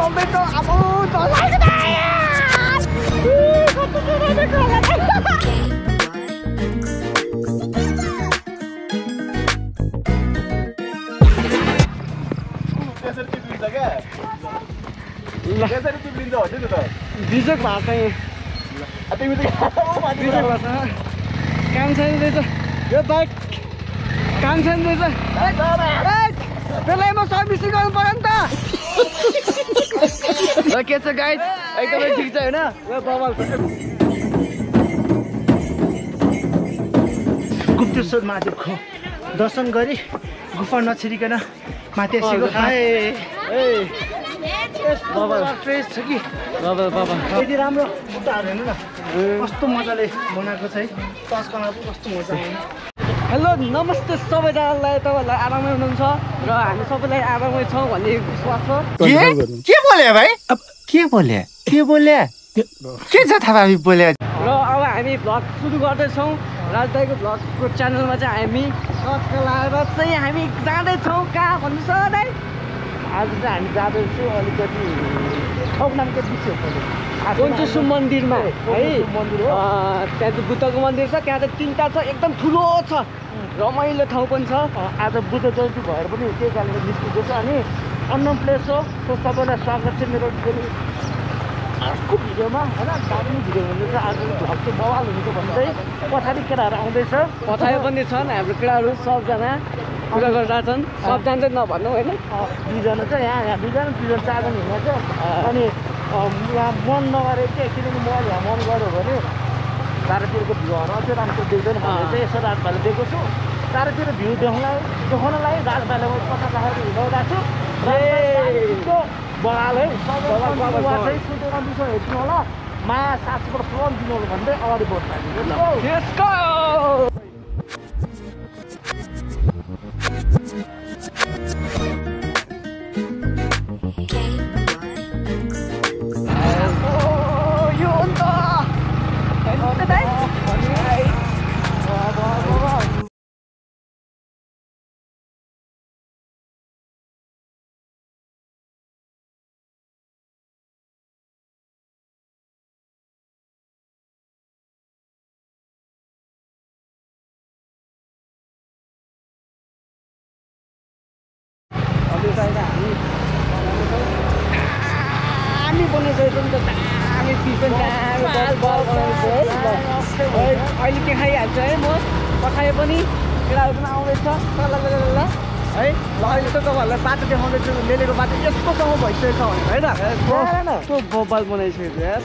tomato, amo, like that. बिजोक भएको काम छैन रहेछ यो बाइक काम छैन रहेछ त्यसलाई म सर्भिसिङ गर्नु पर्यो नि त ल के छ गाइज एकदमै ठिक छ होइन बवाल गुप्तेश्वर महादेवको दर्शन गरी गुफा नछिरिकन माथि आइसकेको फ्रेस छ कि यति राम्रो बुट्टाहरू हेर्नु न कस्तो मजाले बनाएको छ है टस्कमा कस्तो मजा हेलो नमस्ते सबैजनालाई तपाईँहरूलाई आरामै हुनुहुन्छ र हामी सबैलाई आरामै छौँ भन्ने विश्वास छ के बोले भाइ के बोले के छ थाहा बोले र अब हामी भ्लग सुरु गर्दैछौँ राजदाईको भ्लगको च्यानलमा चाहिँ हामी लाएर चाहिँ हामी जाँदैछौँ कहाँ भन्नुहोस् त दाइ आज चाहिँ हामी जाँदैछौँ अलिकति नामको विषय पञ्चेश्वर मन्दिरमा है मन्दिर हो त्यहाँ चाहिँ बुद्धको मन्दिर छ त्यहाँ चाहिँ तिनवटा छ एकदम ठुलो छ रमाइलो ठाउँ पनि छ आज बुद्ध जयन्ती भएर पनि त्यही कारणले निस्किएको छ अनि अन्नम प्लेस हो सबैलाई स्वागत छ मेरो आजको भिडियोमा होइन दामी भिडियो हुँदैछ आज भ्लग चाहिँ बवाल हुनेछ भन्दै पछाडि केटाहरू आउँदैछ पछाडि पनि छन् हाम्रो केटाहरू सबजना कुरा गरिरहेछन् सबजना चाहिँ नभन्नु होइन दुईजना चाहिँ यहाँ दुईजना चारजना हिँडेको छ अनि यहाँ मन नगरेको चाहिँ किनकि म यहाँ मन गऱ्यो भने चारैतिरको भ्यूहरू अझै राम्रो देख्दैन भनेर चाहिँ यसो राजभाइले दिएको छु चारैतिर भ्यू देखाउनलाई राजभाइले म कथा राखेर हिँडाउँदा छु बगाल है चाहिँ सुतेर मिसो हेर्नु होला माया सासूबाट फोन दिनु होला भन्दै अगाडि बढ्नु हामी बनाइसकेको नि त दामी पिसन अहिले के खाइहाल्छु है म पठाए पनि केटाहरू पनि आउँदैछ है ल अहिले त तपाईँहरूलाई बाटो देखाउँदैछु लेलेको बाटो यस्तोसँग भइसकेको छ है त कस्तो बबाल बनाइसकेको यार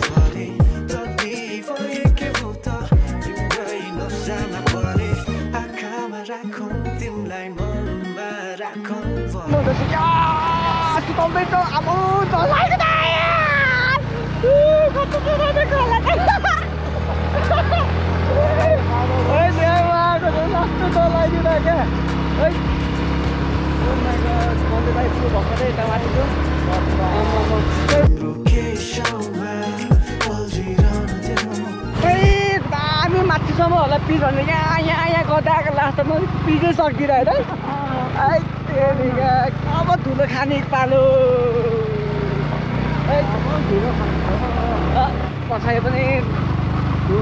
tomato, amo, like that. हामी माथिसम्म होला पिज भने यहाँ गर्दा लास्टमा पिजै सकिदिएर होइन अब धुलो खाने पालो पछाडि पनि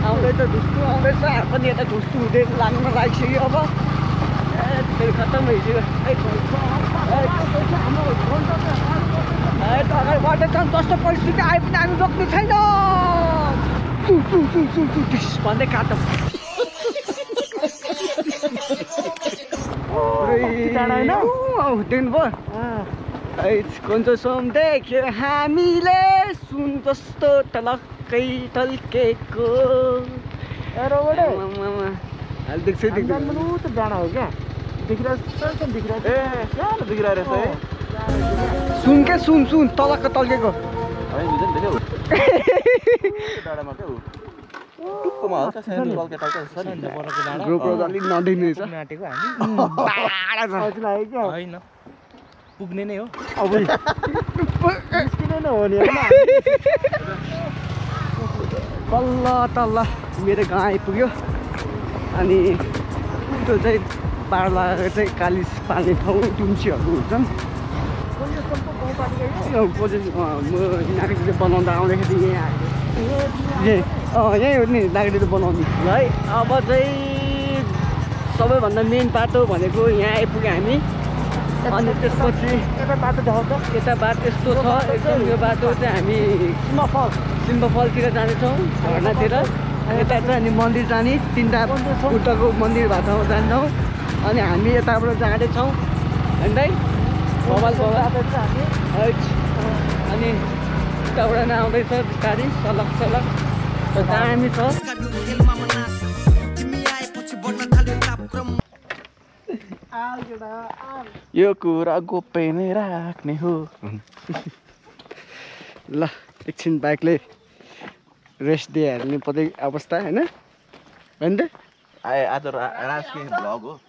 आउँदैछ धुस्टु आउँदैछ पनि यता धुस्टु हुँदै लाग्न लागिसक्यो अब फेरि खत्तम भइसक्यो अगाडि बढ्दैछ जस्तो परिस्थिति आए पनि हामी रोक्ने छैन भन्दै काट्छ कोन्चोसोम देख्यो हामीले सुन जस्तो टलक्कै टल्केको देख्छ डाँडा हो क्या देखिरहेको सुन के सुन तलक्क टल्केको पुग्ने नै हो अब तल्ल मेरो गाउँ आइपुग्यो अनि त्यो चाहिँ पार लगाएर चाहिँ कालिस पार्ने ठाउँ टुम्सीहरू हुन्छन् नागरिकले बनाउँदा आउँदाखेरि यहीँ आएको यहीँ हो नि नागरिकले बनाउने ल है। अब चाहिँ सबैभन्दा मेन बाटो भनेको यहाँ आइपुग्यो हामी। अनि त्यसपछि यता बाटो देखाउँछ, यता बाटो यस्तो छ एकदम। यो बाटो चाहिँ हामी सिम्बफलतिर जानेछौँ, झर्नातिर। यता चाहिँ अनि मन्दिर जाने 3टा बुद्धको मन्दिर भएको ठाउँ जान्छौँ। अनि हामी यताबाट जाँदैछौँ होइन है मोबाइल हामी। अनि यताबाट नै आउँदैछ बिस्तारै सलक सलक दामी छ। यो कुरा गोप्य नै राख्ने हो। ल एकछिन बाइकले रेस्ट दिइहाल्ने पर्ने अवस्था होइन होइन त। आज राजकीय भ्लग हो।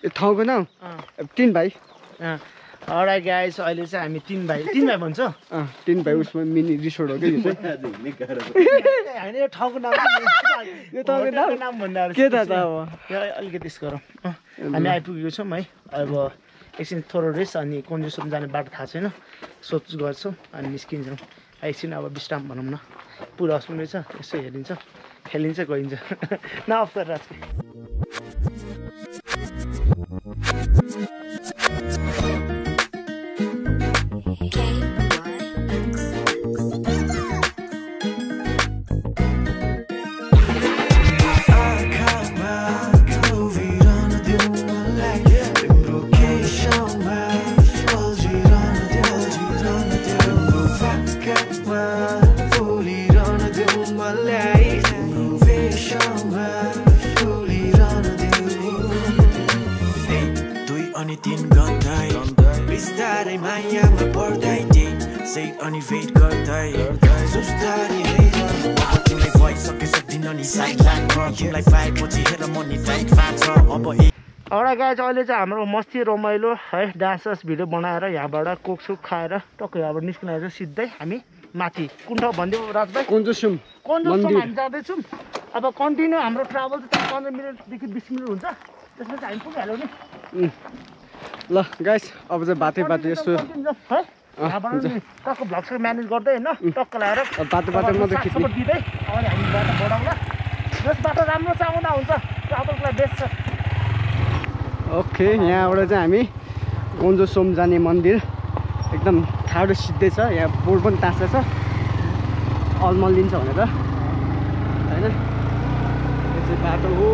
यो ठाउँको नाम 3 भाइ। अलराइट गाइस, अहिले चाहिँ हामी 3 भाइ भन्छ। 3 भाइ उसमा मिनी रिसोर्ट हो कि यो चाहिँ। होइन यो ठाउँको नाम यो ठाउँको नाम भन्दा के थाहा त अब। अलिकति त्यसो गरौँ। हामी आइपुगेको छौँ है। अब एकछिन थोरो रेस्ट अनि कन्जुसम जाने बाटो थाहा छैन, सोच गर्छौँ अनि निस्किन्छौँ। एकछिन अब विश्राम भनौँ न। पुरा सुन्दैछ, यसो हेरिन्छ, खेलिन्छ, गइन्छ न अफ गरेर। अलराइट गाइस, अहिले चाहिँ हाम्रो मस्ती रमाइलो है डान्सर्स भिडियो बनाएर यहाँबाट कोकसुक खाएर टक्कै यहाँबाट निस्किने चाहिँ सिधै हामी माथि कुन ठाउँ भनिदियो राजभाइ? कन्जुसम हामी जाँदैछौँ। अब कन्टिन्यू हाम्रो ट्राभल चाहिँ 15 मिनटदेखि 20 मिनट हुन्छ, त्यसमा चाहिँ हामी पुगिहाल्यौँ नि। ल गाइस अब चाहिँ बाटै यसो है यहाँबाट टक्क भ्लग्सको म्यानेज गर्दै होइन टक्क लगाएर बाटो मात्रै खिच्ने दिँदै अनि हामी बाटो बढाउँला। जस बाटो राम्रो छ आउँदा हुन्छ, ट्राभलको लागि बेस्ट छ। ओके, यहाँबाट चाहिँ हामी कन्जुसम जाने मन्दिर एकदम ठाडो सिधै छ। यहाँ बोर्ड पनि टाँस्दा छ अलमल लिन्छ भनेर होइन। यो चाहिँ बाटो हो।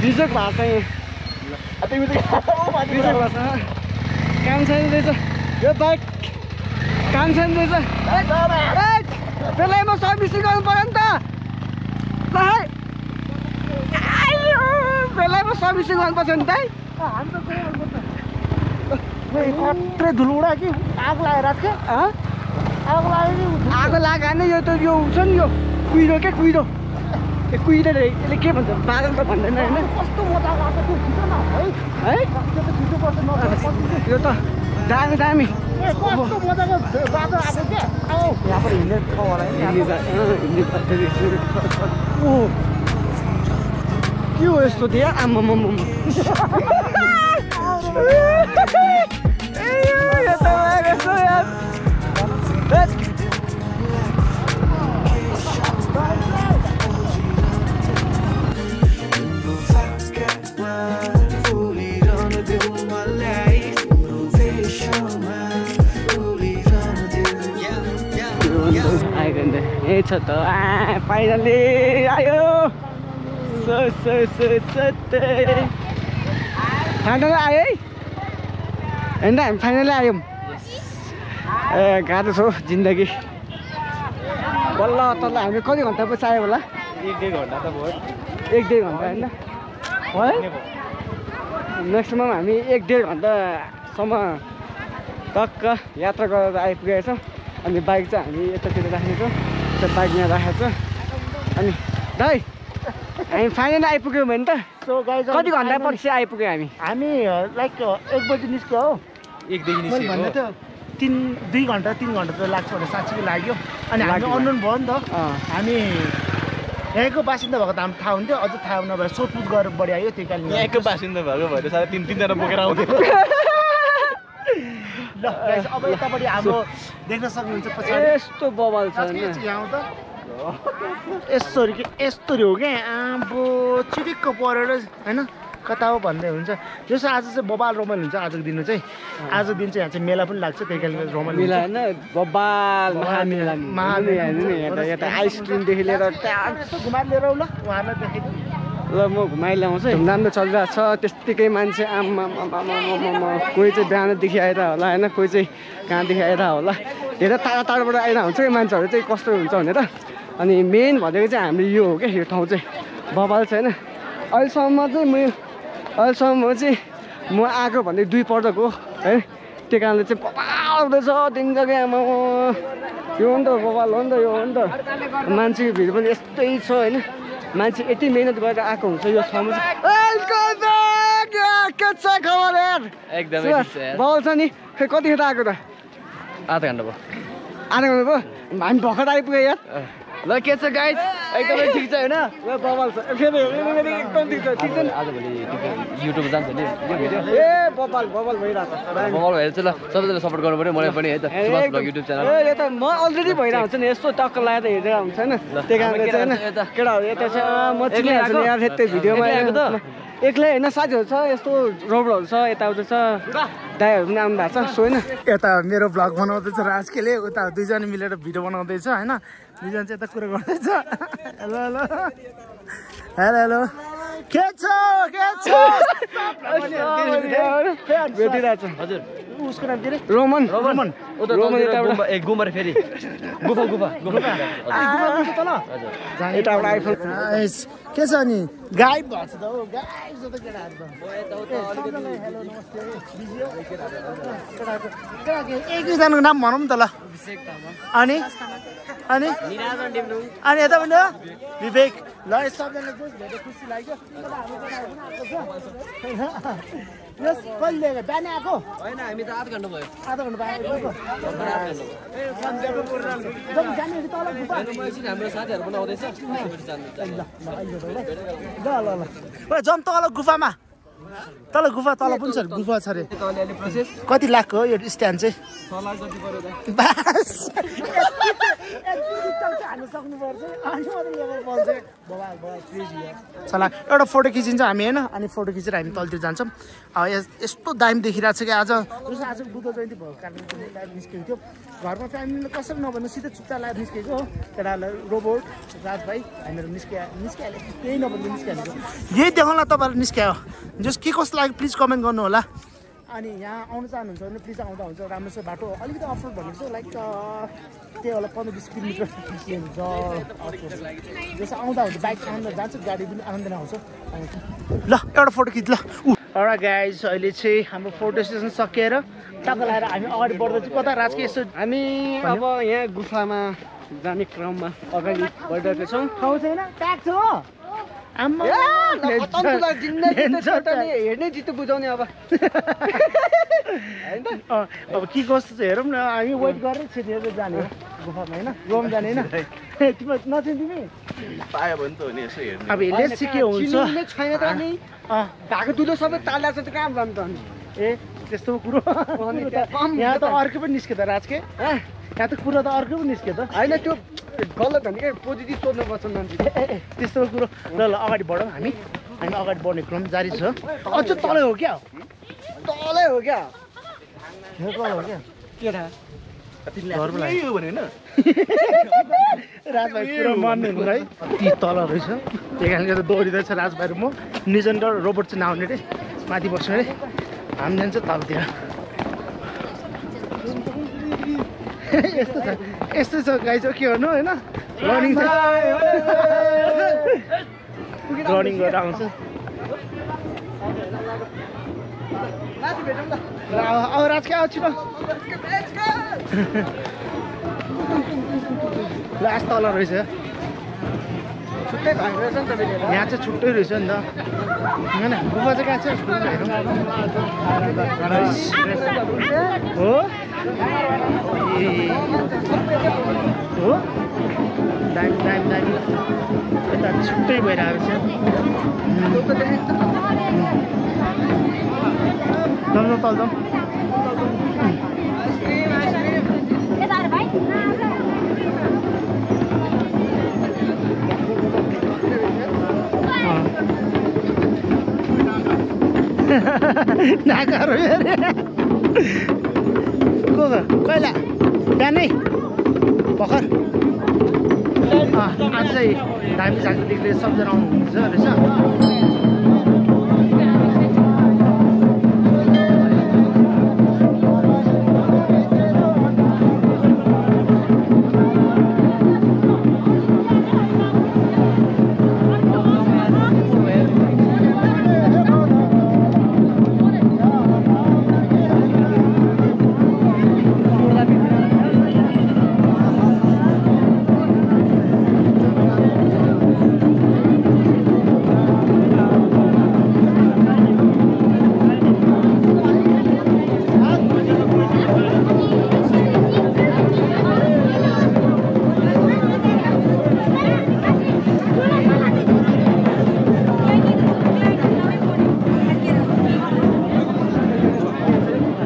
बिजोक भएको छ काम छैन रहेछ यो बाइक, काम छैन रहेछ। त्यसलाई म सर्भिसिङ गर्नु पऱ्यो नि त। त्यसलाई म सर्भिसिङ गर्नुपर्छ नि त। कत्रै धुलो उडा कि आगो लगाएर आगो लगाएर नै यो त यो हुन्छ नि यो कुहिरो क्या कुहिरो। यो कुहिरो यसले के भन्छ बादल त भन्दैन होइन। कस्तो मजाको आएको थियो, छिटो न है यो त दामी दामी कस्तो मजाको बाटो आएको क्या। यहाँबाट हिँड्ने ठाउँ होला के हो यस्तो दिया आम्मा यही छ त। फाइनली आयो। फाइनली आयो है होइन, हामी फाइनली आयौँ। ए गाह्रो छ जिन्दगी। बल्ल तल हामी कति घन्टा पछि आयो होला? 1-2 घन्टा त भयो। 1-2 घन्टा होइन है। म्याक्सिमम् हामी 1-1.5 घन्टासम्म टक्क यात्रा गरेर आइपुगेका छौँ। अनि बाइक चाहिँ हामी यतातिर राख्नेछौँ। त्यो बाइक यहाँ राखेको छ अनि दाइ हामी फाइनली आइपुग्यौँ भने त सो गाइज कति घन्टा पछि आइपुग्यौँ हामी लाइक 1 बजी निस्क्यो हो 1 देखि मैले भन्दा त 2 घन्टा 3 घन्टा त लाग्छ भने साँच्चीकै लाग्यो अनि हामी अननोन भयो नि त हामी यहाँको बासिन्दा भएको त हामी थाहा हुन्थ्यो अझ थाहा नभएर सोधपुछ गरेर बढी आयो त्यही कारण यहाँको बासिन्दा भएको भएर सायद 3 जना बोकेर आउँथ्यो ल गाइस अब यतापट्टि हाम्रो देख्न सक्नुहुन्छ पछाडि यस्तो बवाल छ यहाँ त यस्तो हो क्या आम्बो चिटिक्क परेर होइन कता हो भन्दै हुन्छ जस्तो आज चाहिँ बबाल रमाइलो हुन्छ आजको दिन चाहिँ आजको दिन चाहिँ यहाँ चाहिँ मेला पनि लाग्छ त्यही कारणले रमाइलो मेला होइन बबाल यता आइसक्रिमदेखि लिएर यसो घुमाएर लिएर ल उहाँहरूलाई देखाइदिउँ ल म घुमाइ ल्याउँछु राम्रो चलिरहेको छ त्यत्तिकै मान्छे आमा कोही चाहिँ बिहानदेखि आएर होला होइन कोही चाहिँ कहाँदेखि आएर होला धेरै टाढा टाढोबाट आइरहेको हुन्छ कि मान्छेहरू चाहिँ कस्तो हुन्छ भनेर अनि मेन भनेको चाहिँ हाम्रो यो हो क्या यो ठाउँ चाहिँ बबाल छ होइन अहिलेसम्म चाहिँ म आएको भने 2 पटक हो है त्यो कारणले चाहिँ बबाल हुँदैछ दिनजग्गा आमा यो हो नि त बबाल हो नि त यो हो नि त मान्छेको भिड पनि यस्तै छ होइन मान्छे यति मेहनत गरेर आएको हुन्छ यो ठाउँमा के छ खबर यार एकदमै बबाल छ नि खै कतिखेर आएको त आधा घन्टा भयो आधा घन्टा भयो हामी भर्खर आइपुग्यो यार ल के छ गाइस एकदमै ठिक छ हैन ल बबाल छ एकदम ठिक छ आजभोलि युट्युब जान्छ नि यो भिडियो ए बबाल भइरहेको छ बबाल भएर चाहिँ ल सबैजनाले सपोर्ट गर्नु पर्यो मलाई पनि है त सुभाष ब्लग युट्युब च्यानल यो त म अलरेडी भइरहेको हुन्छ नि यस्तो टक्क लगाएर हेरेर हुन्छ होइन त्यही कारणले चाहिँ होइन केटाहरू यता चाहिँ म चिनिहाल्छु नि यार यतै भिडियोमा आएको त एक्लै होइन साथीहरू छ यस्तो रोबरहरू छ यताउता छ दाइहरू पनि आउनु भएको छ सो होइन यता मेरो भ्लग बनाउँदैछ राजकेले उता 2 जना मिलेर भिडियो बनाउँदैछ होइन 2 जना चाहिँ यता कुरा गर्दैछ हेलो हेलो के छ भेटिरहेको छ हजुर उसको नाम के रे रोमन गुम्बर फेरि गुफा यताबाट आइफोन के छ नि गाइब भएको छ त हो गाइब छ त केटाहरू त एकजनाको नाम भनौँ नि त ल अनि यता पनि विवेक ल सबैजना भेटेर खुसी लाग्यो यस कहिले बिहान आएको हैन हामी त आधा घन्टा भयो आधा घन्टा भयो हाम्रो साथीहरु पनि आउँदैछ ल जाउँ तल गुफामा तल गुफा तल पनि छ गुफा छ रे कति लाखको हो यो स्ट्यान्ड चाहिँ एउटा फोटो खिचिन्छ हामी होइन अनि फोटो खिचेर हामी तलतिर जान्छौँ यस्तो दामी देखिरहेको छ कि आज बुद्ध जयन्ती भएको कारणले निस्केको थियो घरमा फ्यामिलीले कसरी नभन्नु सिधै चुक्ता लगाएर निस्केको हो केटाहरूलाई रोबोट राजभाइ हामीहरू निस्किहाल्यो केही नभन्नु निस्किहालेको यही देखाउँला तपाईँहरू निस्क्यायो जस के कस्तो लाग्यो प्लिज कमेन्ट गर्नु होला अनि यहाँ आउनु चाहनुहुन्छ भने प्लिज आउँदा हुन्छ राम्रो छ बाटो अलिकति अफरोड भनेको छ लाइक त्यही होला 15-20 किलोमिटर हुन्छ जस्तो आउँदा हुन्छ बाइक आउँदा जान्छ गाडी पनि आउँदैन आउँछ ल एउटा फोटो खिच ल एउटा गाइज अहिले चाहिँ हाम्रो फोटो सेसन सकिएर टक्क लगाएर हामी अगाडि बढ्दैछौँ कता राजकीय यसो हामी अब यहाँ गुफामा जाने क्रममा अगाडि बढिरहेको छौँ ठाउँ छैन ट्याग छ हो हेर्ने जित्तो बुझाउने अब अब के कस्तो छ हेरौँ न हामी वेट गरेर छिटेर जाने गुफामा होइन रोम जाने होइन तिमी नचिन् तिमी पायो भने त हो नि यसो हेर्नु अब यसले चाहिँ के हुन्छ छैन त अनि भएको दुलो सबै ताल्ला छ त कहाँ जानु त अनि ए त्यस्तो कुरो यहाँ त अर्को पनि निस्क्यो त राजके यहाँ त कुरो त अर्को पनि निस्क्यो त होइन त्यो गलत हो नि क्या पोजिटिभ सोध्नुपर्छ मान्छे त्यस्तो कुरो ल अगाडि बढौँ हामी अगाडि बढ्ने क्रम जारी छ अझ तलै हो क्या तलै हो क्या केटा राजभाइ पुरा मान्नु हुनु है ती तल रहेछ त्यही कारणले गर्दा दौडिँदैछ राजभाइ र म निजन र रोबोट चाहिँ नआउने रे माथि बस्नु अरे हामी जान्छ तलतिर यस्तो छ गाई चाहिँ के गर्नु होइन रनिङ रनिङ गरेर आउँछ अब राजका आउँछु न लास्ट तल रहेछ छुट्टै भएको रहेछ नि त फेरि यहाँ चाहिँ छुट्टै रहेछ नि त होइन गुफा चाहिँ कहाँ छ हो हो दामी दामी दामी यता छुट्टै भइरहेको छ जाउँ तल जाउँ ढाकाहरू अरे को कहिला बिहानै भर्खर आज चाहिँ धामी झाँक्री देख्दै सबजना आउनुहुन्छ रहेछ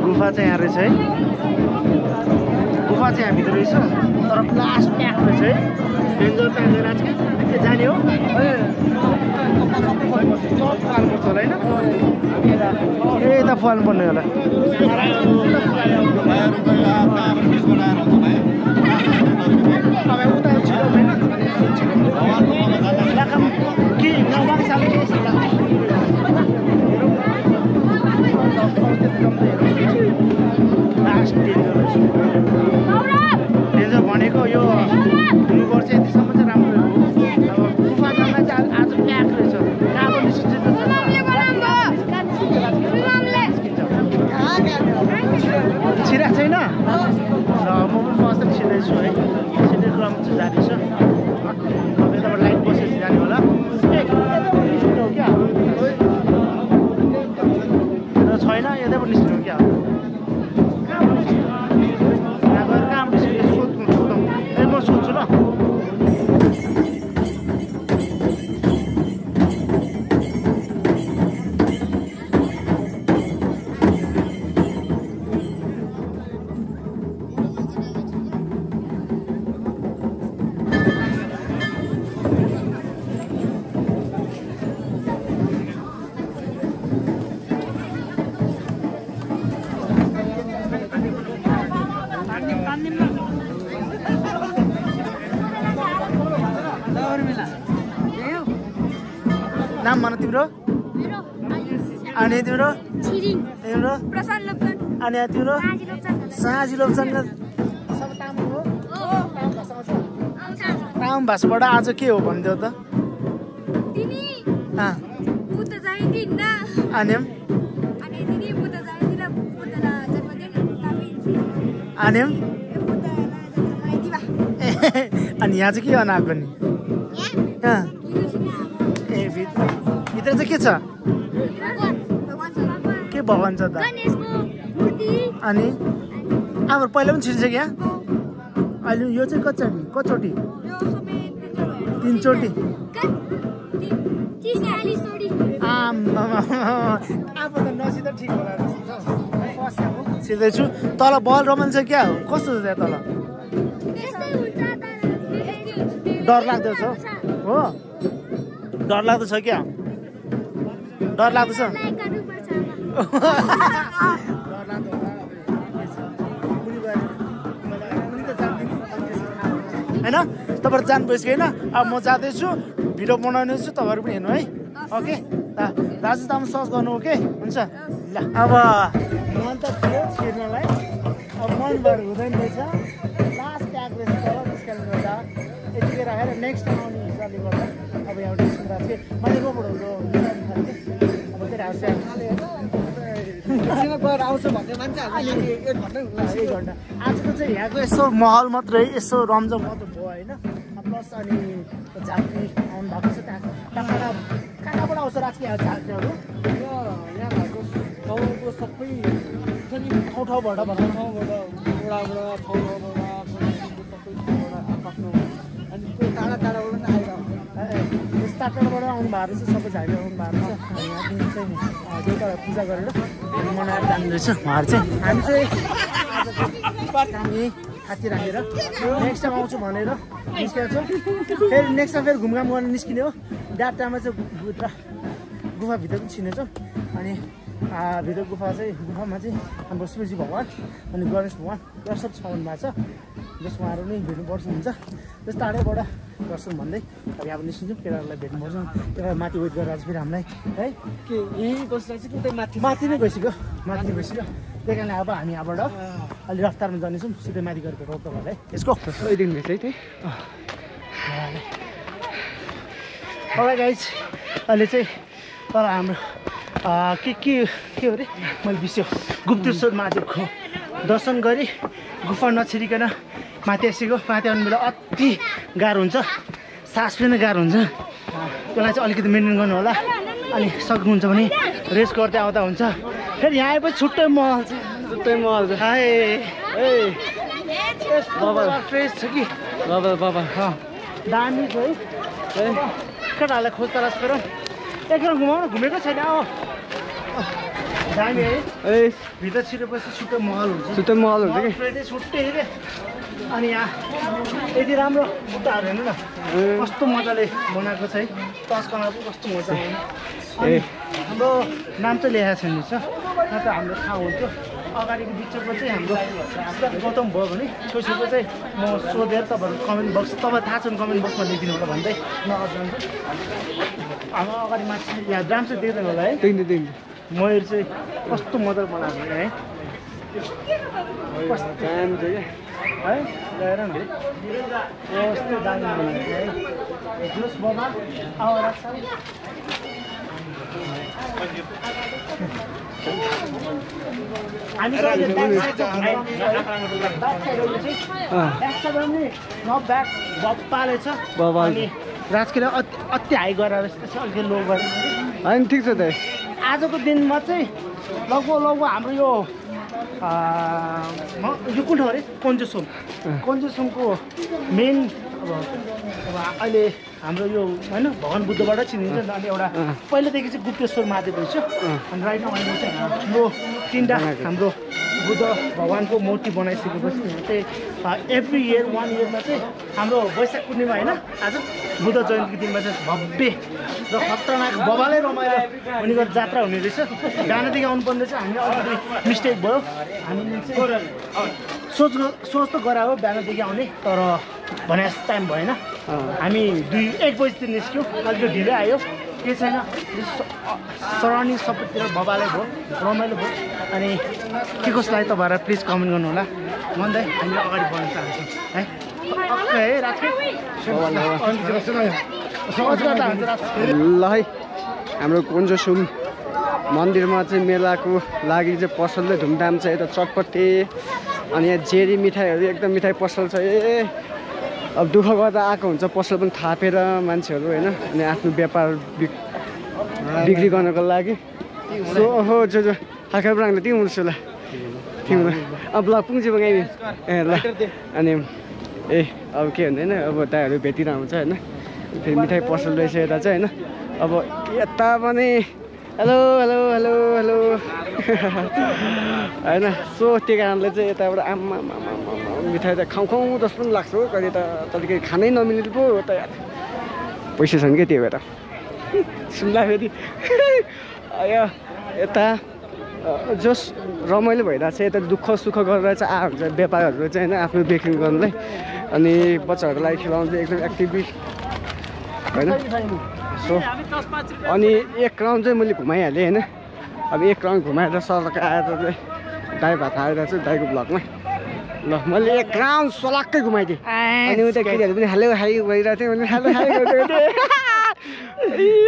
गुफा चाहिँ यहाँ रहेछ है गुफा चाहिँ हामीभित्र रहेछ तर लास्ट प्याक रहेछ है डेन्जर प्याक गरेर चाहिँ के जाने हो फाल्नुपर्छ होला होइन ए यता फाल्नुपर्ने होला तपाईँ उता छिटो के डेन्जर भनेको यो हुनुपर्छ यतिसम्म चाहिँ राम्रो हो अब गुफा जाँदा चाहिँ आज प्याक रहेछ कहाँको निस्किन्छ छिराएको छैन र म पनि फर्स्ट टाइम छिर्दैछु है छिर्ने क्रम चाहिँ जारी छ अब यताबाट लाइट बसेपछि जाने होला क्या छैन यतैबाट निस्किनु क्या यहाँ गएर कहाँ सोधौँ ए म सोध्छु ल नाम भन तिम्रो अनि तिम्रो तिम्रो अनि तिम्रो साझी लोप्चन तामाङ भाषाबाट आज के हो भनिदेऊ त अनि अनि यहाँ चाहिँ के बनाएको नि ए भित्र चाहिँ के छ के भगवान छ त अनि अब पहिला पनि छिर्छ क्या अहिले यो चाहिँ कचोटि 3 चोटि अब त नसित ठिक होला छिर्दैछु तल बल रमन छ क्या हो कस्तो छ त्यहाँ तल डर लाग्दो छ हो डर लाग्दो छ क्या डर लाग्दो छ होइन तपाईँहरू जानुभएछ होइन अब म जाँदैछु भिडियो बनाउनेछु तपाईँहरू पनि हेर्नु है ओके दाजु तामाङ सर्च गर्नु ओके हुन्छ ल अब मन त थियो छिर्नलाई अब मनभर हुँदैन रहेछ लास्ट प्याक रहेछ तल निस्काल्नु गर्दा यतिकै राखेर नेक्स्ट टाइम आउने हिसाबले गर्दा अब एउटा सुन्दा चाहिँ मैले रोबाट अब त्यही आउँछ भन्ने मान्छेहरू 1 घन्टा आजको चाहिँ यहाँको यसो महल मात्रै यसो रमझम मात्र भयो होइन प्लस अनि झाँक्री आउनु भएको छ त्यहाँ कहाँबाट आउँछ राजकीय झाँक्रीहरू यहाँ भएको ठाउँको सबै ठाउँबाट भनौँ वडाबाट ठाउँबाट सबै ठाउँबाट आफ्नो अनि त्यो टाढा टाढाबाट पनि आइरहेको यस टाढाबाट आउनु भएको रहेछ सबै झाँक्री आउनु भएको छ अनि यहाँदेखि चाहिँ देउता पूजा गरेर मनाएर जाँदैछ उहाँहरू चाहिँ हामी चाहिँ हामी हात्ती राखेर नेक्स्ट टाइम आउँछु भनेर निस्केको छौँ फेरि नेक्स्ट टाइम फेरि घुमघाम गर्न निस्किने हो द्याट टाइममा चाहिँ गुफाभित्र पनि छिर्नेछौँ अनि भित्र गुफामा चाहिँ हाम्रो शिवजी भगवान् अनि गणेश भगवान् यो सब छाउनु भएको छ जस उहाँहरू नै भेट्नुपर्छ हुन्छ जस टाढैबाट दर्शन भन्दै अब अब निस्किन्छौँ केटाहरूलाई भेट्नुपर्छ केटा माथि वेट गरेर फेरि हामीलाई है के यहीँ बसिरहेको छ कि उतै माथि नै गइसक्यो त्यही कारणले अब हामी यहाँबाट अलि रफ्तारमा जानेछौँ सिधै माथि गएर भेटौँ तपाईँहरूलाई यसको दिन भेट है त्यही तपाईँ गाइज अहिले चाहिँ तर हाम्रो के हो अरे मैले बिर्स्यो गुप्तेश्वर महादेवको दर्शन गरी गुफा नछिरिकन माथि आइसक्यो माथि आउनु बेला अति गाह्रो हुन्छ सास पनि गाह्रो हुन्छ त्यसलाई चाहिँ अलिकति मेन्टेन गर्नु होला अनि सक्नुहुन्छ भने रेस्ट गर्दै आउँदा हुन्छ फेरि यहाँ आएपछि छुट्टै महल छ हाय बाबा फ्रेस छ कि बाबा दामी छ है केटाहरूलाई खोज तलास गरौँ एकराम घुमाउनु घुमेको छैन दामी है भित्र छिरेपछि छुट्टै महल हुन्छ कि छुट्टै रे अनि यहाँ यति राम्रो बुट्टाहरू हेर्नु न कस्तो मजाले बनाएको छ है तस्कमा पनि कस्तो मजा आउने हाम्रो नाम चाहिँ लेखाएको छैन छ न त हाम्रो थाहा हुन्थ्यो अगाडिको बिचको चाहिँ हाम्रो गौतम भयो भने छेउछेउको चाहिँ म सोधेर तपाईँहरू कमेन्ट बक्स तपाईँ थाहा छ भने कमेन्ट बक्समा लेखिदिनु होला भन्दै म जान्छु हाम्रो अगाडि माथि यहाँ ड्राम चाहिँ देख्दैन होला है मयूर चाहिँ कस्तो मजाले बनाएको है कस्तो दाम चाहिँ है ल्याएर न कस्तो दामी बनाएको है जुस बाबा आएर हामी पालेछ अनि राजकीय अति हाई गरेर जस्तो अलिकति लो गरेर होइन ठिक छ त आजको दिनमा चाहिँ लगभग हाम्रो यो कुन ठाउँ अरे कन्जुसोमको मेन अब अहिले हाम्रो यो होइन भगवान् बुद्धबाट चिनिन्छ नि अनि एउटा पहिलादेखि चाहिँ गुप्तेश्वर महादेव रहेछ अनि राइट नाउ अहिले चाहिँ ठुलो 3टा हाम्रो बुद्ध भगवान्को मूर्ति बनाइसकेपछि चाहिँ एभ्री इयर 1 इयरमा चाहिँ हाम्रो वैशाख पूर्णिमा होइन आज बुद्ध जयन्तीको दिनमा चाहिँ भव्य र खतरनाक बबालै रमाइलो हुने गरेर जात्रा हुने रहेछ गानादेखि आउनुपर्ने चाहिँ हामीले अलिकति मिस्टेक भयो हामीले चाहिँ सोच त गरायो बिहानदेखि आउने तर भने जस्तो टाइम भएन हामी 1 बजीतिर निस्क्यौँ अलिकति ढिलै आयो केही छैन सराउन्डिङ सबैतिर बबालै भयो रमाइलो भयो अनि के कसो लाग्यो तपाईँहरूलाई प्लिज कमेन्ट गर्नु होला भन्दै हामीले अगाडि बढ्न चाहन्छौँ है है ल है हाम्रो कन्जुसोम मन्दिरमा चाहिँ मेलाको लागि चाहिँ पसलले धुमधाम छ यता चटपटे अनि यहाँ जेरी मिठाईहरू एकदम मिठाई पसल छ अब दुःख गर्दा आएको हुन्छ पसल पनि थापेर मान्छेहरू होइन अनि आफ्नो व्यापार बिक्री गर्नको लागि सो ओहो जो हाखा ब्राङ्गले त्यही हुँदैछ ल ठिक हुँदा अब ल पुङ्जी बगाइदिनु ल अनि अब के भन्दैन अब दाइहरू भेटिरह हुन्छ होइन फेरि मिठाई पसल रहेछ यता चाहिँ होइन अब यता पनि हेलो हेलो हेलो हेलो होइन सो त्यही कारणले चाहिँ यताबाट आमा मिठाई त खाउँ जस्तो पनि लाग्छ हो कहिले त तरिकै खानै नमिल्ने पो हो त यार पैसा छन् क्या त्यो भएर सुन्दा फेरि यता जस रमाइलो भइरहेको छ यता दुःख सुख गरेर चाहिँ हुन्छ व्यापारहरू चाहिँ होइन आफ्नो बिक्री गर्नुलाई अनि बच्चाहरूलाई खेलाउनु चाहिँ एकदम एक्टिभिटी होइन सो अनि 1 राउन्ड चाहिँ मैले घुमाइहालेँ होइन अब 1 राउन्ड घुमाएर सलक्क आएर चाहिँ दाइ भात हालेर चाहिँ दाइको ब्लगमा ल मैले 1 राउन्ड सलक्कै घुमाइदिएँ अनि उता केटीहरू पनि हालेको हाई भइरहेको थियो मैले हाले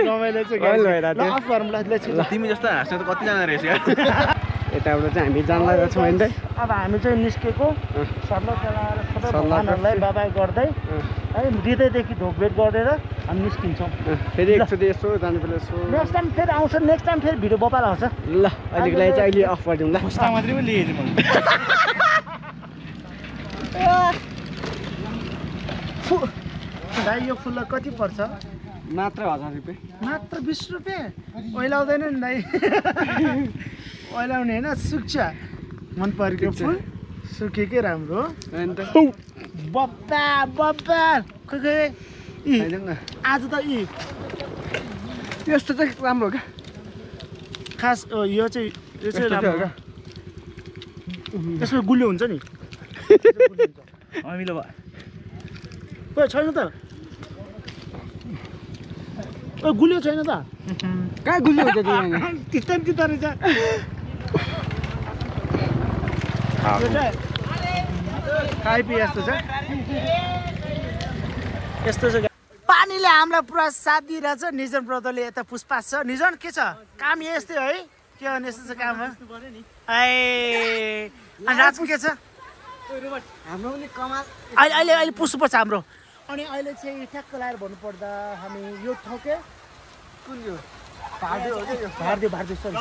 रमाइलो चाहिँ तिमी जस्तो हाँस्ने त कतिजना रहेछ यताबाट चाहिँ हामी जान लागेको छौँ होइन अब हामी चाहिँ निस्केको सल्लाह चलाएर सबै भगवानहरूलाई बाबाई गर्दै है हृदयदेखि ढोकभेट गरेर हामी निस्किन्छौँ फेरि एकचोटि यसो जानु पर्ने यसो नेक्स्ट टाइम फेरि आउँछ नेक्स्ट टाइम फेरि भिडियो बपाल आउँछ ल अहिलेको लागि चाहिँ अहिले अफ गरिदिउँ ल पुस्ता मात्रै पो लिएँ मैले दाइ यो फुल कति पर्छ मात्र 1000 रुपियाँ मात्र 20 रुपियाँ ओइलाउँदैन नि दाइ ओइलाउने होइन सुक्छ मन परेको फुल सुकेकै राम्रो बप्पा बप्पा खै आज त यस्तो चाहिँ राम्रो हो क्या खास यो चाहिँ राम्रो हो यसमा गुलियो हुन्छ नि अमिलो भयो ओइ छैन त ओइ गुलियो छैन त कहाँ गुलियो हुन्छ तिता तिता रहेछ खाइपी यस्तो छ यस्तो छ पानीले हामीलाई पुरा साथ दिइरहेछ निजन ब्रदरले यता पुष्पा छ निजन के छ काम यस्तै है के भने यस्तो छ काम ए राजको के छ हाम्रो पनि कमाल अहिले अहिले पुष्पा छ हाम्रो अनि अहिले चाहिँ ठ्याक्क लगाएर भन्नुपर्दा हामी यो ठाउँ के कुन यो भारदेव सरी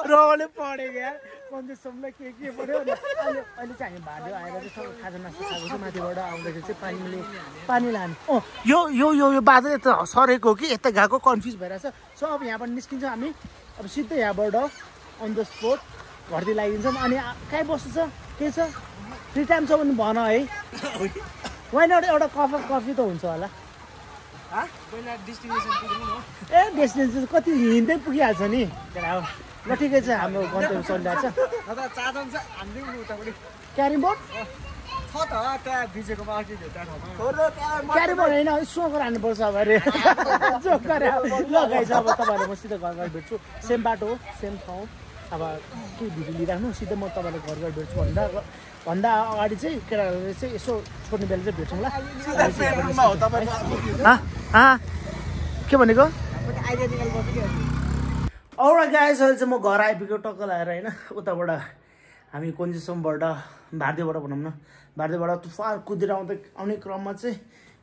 रोले पढ्यो क्या कन्जेसम्मलाई के पढ्यो अनि अहिले चाहिँ हामी भारदेव आएर चाहिँ सबै खाजा नास्ता खाएको छ माथिबाट आउँदाखेरि चाहिँ पानी लाने यो यो यो यो बाजा यता सरेको कि यता गएको कन्फ्युज भइरहेछ सो अब यहाँबाट निस्किन्छौँ हामी अब सिधै यहाँबाट अन द स्पोट घरतिर लागिन्छौँ अनि कहीँ बस्नु छ के छ फ्री टाइम छ भने भन है वाइनट एउटा कफी त हुन्छ होला ए डेस्टिनेसन कति हिँड्दै पुगिहाल्छ नि ल ठिकै छ हाम्रो गन्तव्य चलिरहेको छ क्यारिम बोर्ड क्यारिम बोर्ड होइन सोकर हान्नुपर्छ अब अरे सोकर ल गाइस अब तपाईँहरूलाई म सिधै घर घर भेट्छु सेम बाटो हो सेम ठाउँ अब के भिडियो लिइराख्नु सिधै म तपाईँलाई घर घर भेट्छु भन्दा अगाडि चाहिँ केटाहरूले चाहिँ यसो छोड्ने बेला चाहिँ भेट्छौँ ल के भनेको औरा गाइस अहिले चाहिँ म घर आइपुग्यो टक्क लगाएर होइन उताबाट हामी कोन्जेसम्मबाट भारदेवबाट भनौँ न भारदेवबाट तुफान कुदेर आउने क्रममा चाहिँ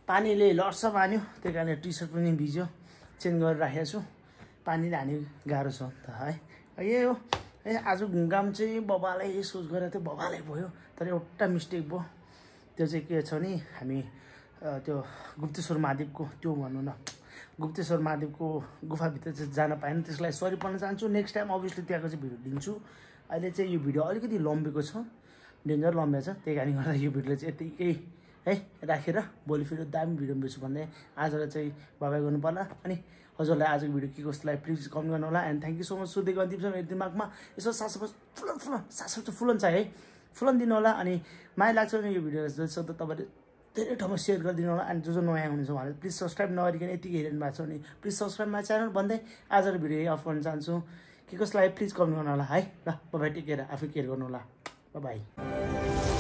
पानीले लड्छ मान्यो त्यही कारणले टी सर्ट पनि भिज्यो चेन्ज गरेर राखेको छु पानीले हानि गाह्रो छ त है यही हो ए आज घुमघाम चाहिँ बबालाई सोच गरेर थियो बबालाई भयो तर एउटा मिस्टेक भयो त्यो चाहिँ के छ भने हामी त्यो गुप्तेश्वर महादेवको त्यो भनौँ न गुप्तेश्वर महादेवको गुफाभित्र चाहिँ जान पाएन त्यसलाई सरी भन्न चाहन्छु नेक्स्ट टाइम अभियसली त्यहाँको चाहिँ भिडियो दिन्छु अहिले चाहिँ यो भिडियो अलिकति लम्बेको छ डेन्जर लम्बे छ त्यही कारणले गर्दा यो भिडियोले चाहिँ यतिकै है राखेर भोलि फेरि दामी भिडियो बेच्छु भन्ने आजलाई चाहिँ बाबाई गर्नु पर्ला अनि हजुरलाई आजको भिडियो के कस्तो लाग्यो प्लिज कमेन्ट गर्नु होला and thank you so much सुदेको अन्तिम मेरो दिमागमा यसो सासो फुलन छ है फुलन दिनु होला अनि माया लाग्छ भने यो भिडियो जस्तो तपाईँले धेरै ठाउँमा सेयर गरिदिनु होला अनि जो नयाँ हुनुहुन्छ उहाँले प्लिज सब्सक्राइब नगरिकन यतिकै हेरिनु भएको छ भने प्लिज सब्सक्राइब माई च्यानल भन्दै आजको भिडियो यही अफ गर्न चाहन्छु के कस्तो लाग्यो प्लिज कमेन्ट गर्नु होला है ल बाबाई टेक केयर आफै केयर गर्नु होला बाई